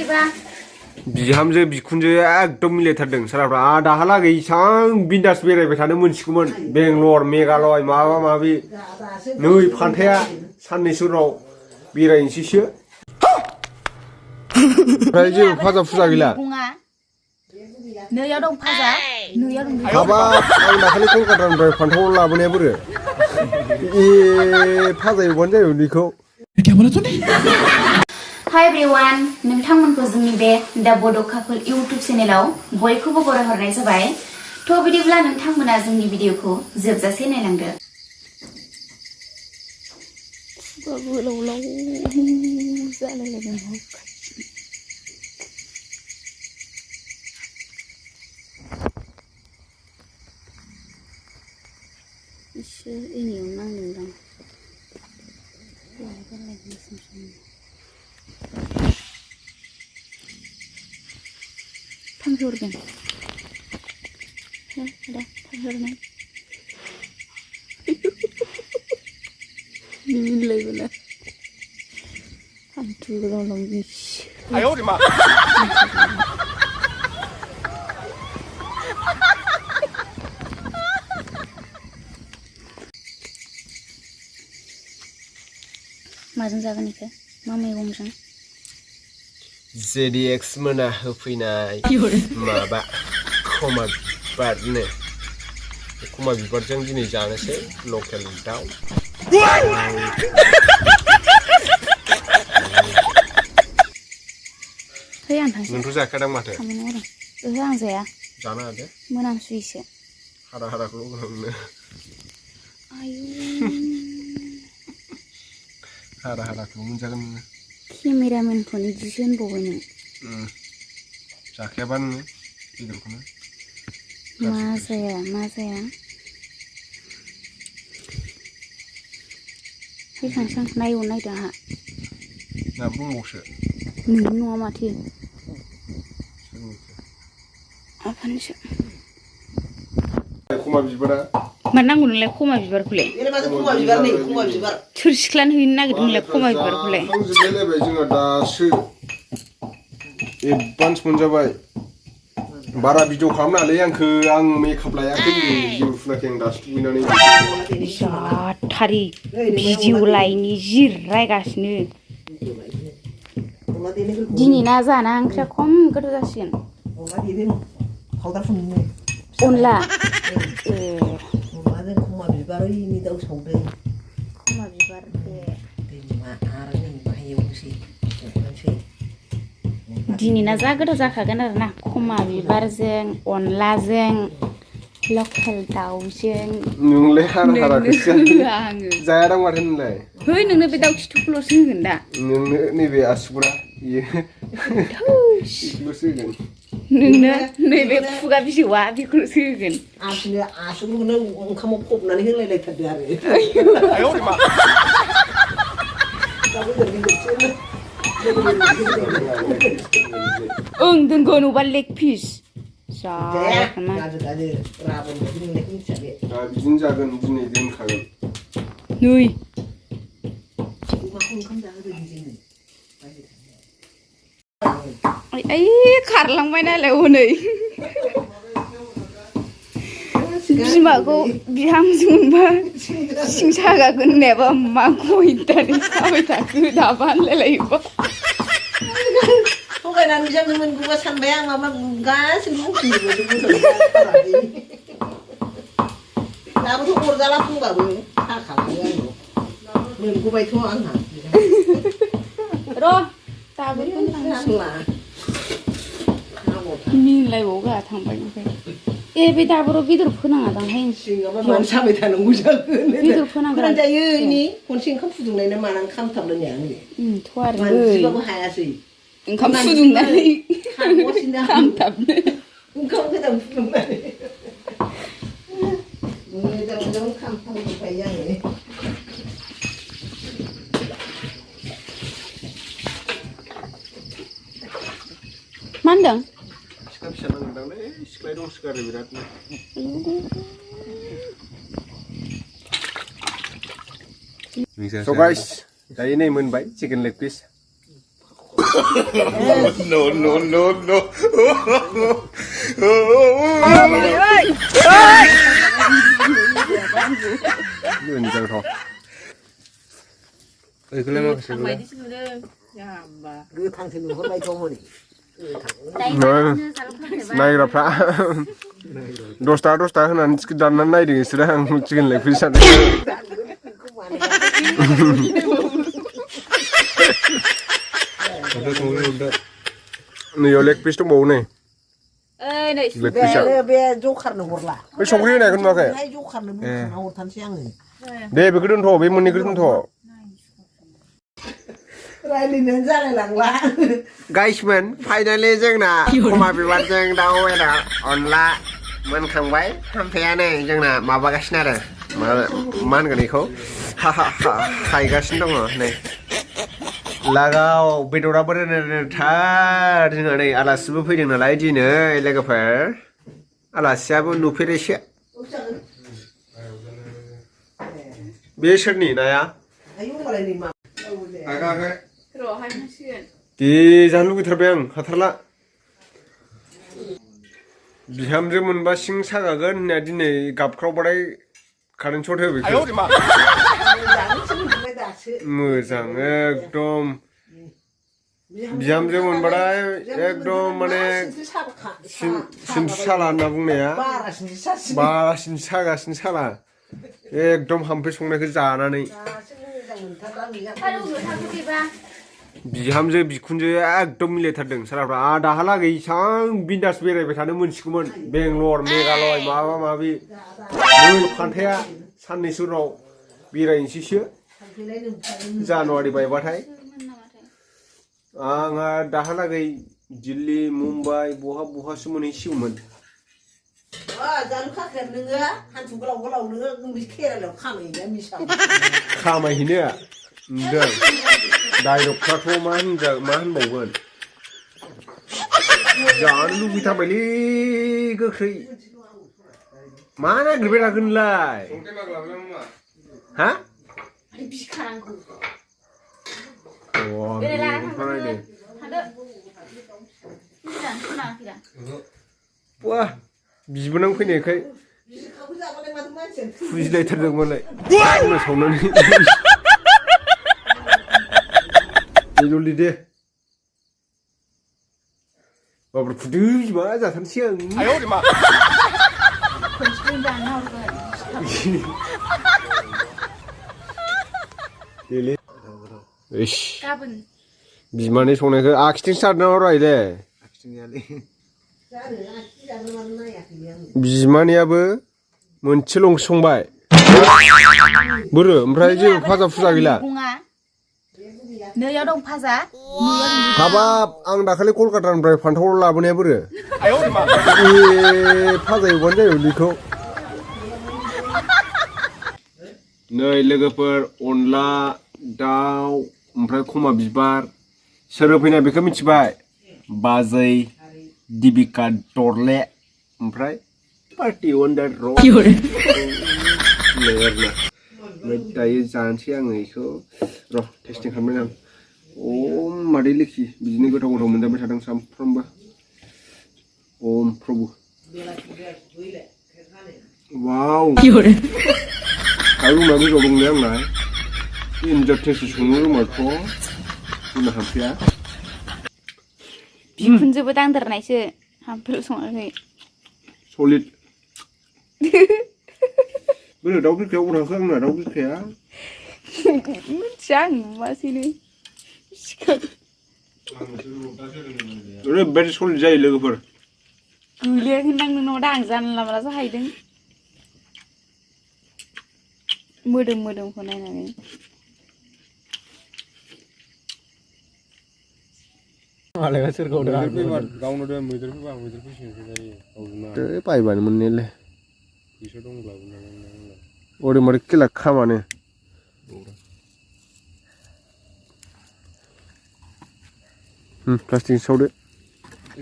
बिहामजो बिखुनजो एकदम मिलायथारदों सालाफ्रा दाहालागै इसां बिन्दास बेरायबाय थानो मोनसिगौमोन बेंगलर मेघालय माबा माबि नै फान्थाया साननैसो उनाव बेरायनोसैसो ओमफ्राय जेबो फाजा फुजा गैला नैयाव दं फाजा नैयाव दं हाबाब आं दाखालि कलकातानिफ्राय फान्थाव लाबोनाया बोरो फाजा एवबानो जायो बेखौ हाय एभ्रिवान नोंथांमोनखौ जोंनि बे दा बड' कापोल इउट्युब चेनेलाव बयखौबो बरायहरनाय जाबाय थ' बिदिब्ला नोंथांमोना जोंनि भिडिअखौ जोबजासे नायलांदो इसोर एनियाव नांदोंदां थांहरगोन दा थांहरनाय मिलायबोला हान्थु गावलांनि माजों जागोन इखो मा मैगंजों जेडिएक्स मोना होफैनाय माबा खमा बिबारनो खमा बिबारजों दिनै जानोसै लकेल दाउ है आं थांसै नोंथ' जाखादां माथो ओहो आं जाया जानो हादो मोनामसुयोसो हारा हाराखौल' गोनांनो आयु हारा हाराखौ मोनजागोन नोङो केमेरामेनखौनो इदिसो होनबावबाय नों जाखायाबा नोङो बेदरखौनो मा जाया है थांसां नायहर नायदो आंहा ना बुंबावसो नोंनि नङा माथो आफानिसो खमा बिबारा मा नांगौ नोंलाय खमा बिबारखौलाय खमा बिबार नै खमा बिबार सोर सिख्लानो हैनो नागिरदों नोंलाय खमा बिबारखौलाय खांजोबलायलायबाय जोंहा दासो एडभान्स मोनजाबाय बारा भिडिअ खालामनाङालै आंखो आं मेकआप लायाखै जेबो फुनाखै आं दासो दुगैनानै जाथारि भिडिअ लायनि जि रायगासिनो दिनै ना जाना ओंख्रिया खम गोथाव जासिगोन अनला अनलाजों खमा बिबार ओइनि दाउ सावदों खमा बिबार आरो नै बाहाय एवनोसै दिनै ना जा गोथाव जाखागोन आरो ना खमा बिबारजों अनलाजों लकेल दाउजों नोंलाय हारा हाराखौसो आङो जायादां माथो नोंलाय है नोंनो बे दाउ खिथुखौल'सो होगोन दा नोंनो नैबे आसुगुरा इयो बेखौल'सो होगोन नोंनो नैबे खुगा बिजौआ बेखौल'सो होगोन आसुगुरखौनो ओंखामाव फबनानै होलायलायथारदो आरो ओं दोनगोन अबा लेग पिस बिदिनो जागोन दिनै दोनखागोन नै ओइ खारलांबाय नालाय हनै बिमाखौ बिहामजो मोनबा सिं सागागोन होननायाबा मा गयदानि साबाय थाखो दाबा होनलायलायोबा थगायनानै बिहामजो मोनबोबा सानबाय आं माबा गासिबो दाबोथ' अरजाला बुंबाबो साखालाङो आंनाव मोनगौबायथ' आंहा र' दाबो मिलायबावगा थांबाय ओमफ्राय ए बे दाबोराव बेदर फोनाङा दांहाय मानो साबाय थानांगौ जागोन बेदर फोनांगोन जायो इनि खनसे ओंखाम फुदुंनायना मानानै खामथाबलायनाया आंनो थ' आरो मानसिबाबो हायासै ओंखाम फुदुंनानै खामथाबनो ओंखाम गोजां फुदुंनानै मोजां खामथाबजोबखायो आङो मा होनदों सिख्ला फिसा नांगोनदांलै सिख्लाया दंसोगारो बिरादनो So guys, दायो नै मोनबाय chicken leg piece No, no, no, no. Ini jangan tahu. Kalau mau kesini. Gue thằng thì mình có bay không rồi. Naik apa? Dosta kan sekedar naik dengan sedang chicken leg piece. Nih leg piece tuh bau nih. Leg piece. Be jokar nih horla. Be songkri nih kan pakai. Hai jokar nih bukan hor tan siang nih. Deh begitu tuh, be muni begitu tuh. Railin jalan lang. Guys man, finally जोंना खमा बिबारजों दाउ बेदर अनला मोनखांबाय ओमफ्राय जोंना माबागासिनो आरो मा होनगोन बेखौ हायगासिनो दङ नै लागाव बेदराबो थार जोंहा नै आलासिबो फैदों नालाय दिनै लोगोफोर आलासियाबो नुफेरैसो बे सोरनि नाया आगा दे जानो लुगैथारबाय आं हाथारला बिहामजो मोनबा सिं सागागोन होननाया दिनै गाबख्रावबाथाय कारेन्ट सर्ट होबाय मोजां एकदम बिहामजो मोनबाथाय एकदम माने सिनसु साला होनना बुंनाया बारासिन सागासिनो साला एकदम हामफे संनायखौ जानानै बिहामजो बिखुनजो एकदम मिलायथारदों साराफ्रा दाहालागै इसां बिन्दास बेरायबाय थानो मोनसिगौमोन बेंगलर मेघालय माबा माबि फान्थाया साननैसो उनाव बेरायनोसैसो जानुवारि बायबाथाय आंहा दाहालागै दिल्ली मुम्बाइ बहासो मोनहैसिगौमोन खामायहैनो नुदों डाइरेक्टफ्राथ' मा होनबावगोन जानो लुबैथारबायलै गोख्रै मा नागिरबाय थागोनलाय हा wah बिबोनां फैनायखाय फुजिलायथारदोंमोनलाय सावनानै जल्दि दे बाब्रा फुदो बिमा जाथारनोसै आं बिमानि संनायखौ आखिथिं सारना हरायले बिमानियाबो मोनसेल' ओंख्रि संबाय बोरो ओमफ्राय जेबो फाजा फुजा गैला नैयाव दं फाजा हाबाब आं दाखालि कलकातानिफ्राय फान्थाव लाबोनाया बोरो फाजा एवबानो जायो बेखौ नै लोगोफोर अनला दाउ ओमफ्राय खमा बिबार सोर होफैनाय बेखौ मिथिबाय बाजै दिबिका दरले ओमफ्राय पार्टि वान्डार दायो जानोसै आङो बेखौ र' टेस्टिं खालामनाय आं मादै लोखि बिदिनो गोथाव मोनजाबाय थादों सामफ्रामबो ओम प्रभु वाव आरो रुमा गोजौआव दंलै आंना इन्जार टेस्ट संनो रोंबाथ' बुंनो हाफैया बिखुनजोबो दांदेरनायसो हामफेल सङाखै सलिड बोरो दाउ बिखायाव थांखो आंना दाउ बिखाया मिथिया आं नुवासैनो ओरैबायदि सलिड जायो लोगोफोर गोलैयाखैदां नोंनाव दा आं जानला मानला जाहैदों मोदोमखौ नायनानै मालायबा सोरखौ गावनो दे मैदेर फैबा मैदेर फैसिगोनसो जायो बायबानो मोननायालाय फैसा दंब्लाबो ओरै मारै खेला खामानो प्लास्टिक सावदो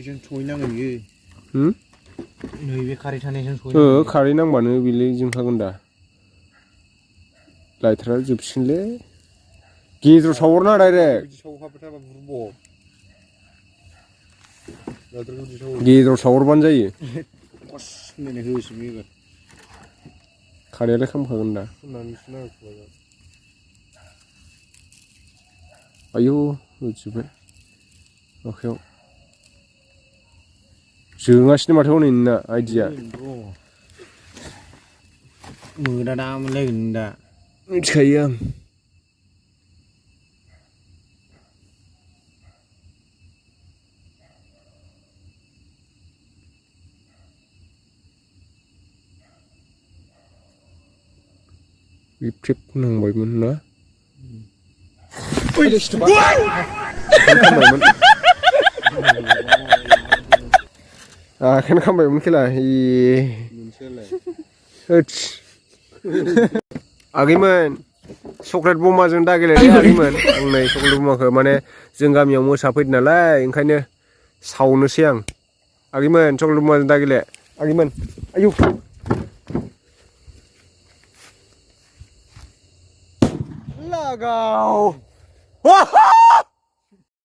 जों सहैनांगोन बियो नैबे खारै थानायजों खारै नांबानो बेलाय जोंखागोन दा लाइटारा जोबसिगोनलै गेजेराव सावहरना डाइरेक्ट गेजेराव सावहरबानो जायो कस होननाय होसिगोन खारायालाय खामखागोन दा आयौ होजोब्बाय आखायाव जोङासिनो माथो हनै नोंना आइडिया मोना दा मोनलायगोन दा मिथिखायो आं ट्रिप नांबायमोन ना आखायानो खामबायमोन खेला आगैमोन चक्लेट बमाजों दा गेलेदो आगैमोन आं नै चक्लेट बमाखौ माने जों गामियाव मोसाफैदो नालाय ओंखायनो सावनोसै आं आगैमोन चक्लेट बमाजों दा गेले आगैमोन आयौ लागाव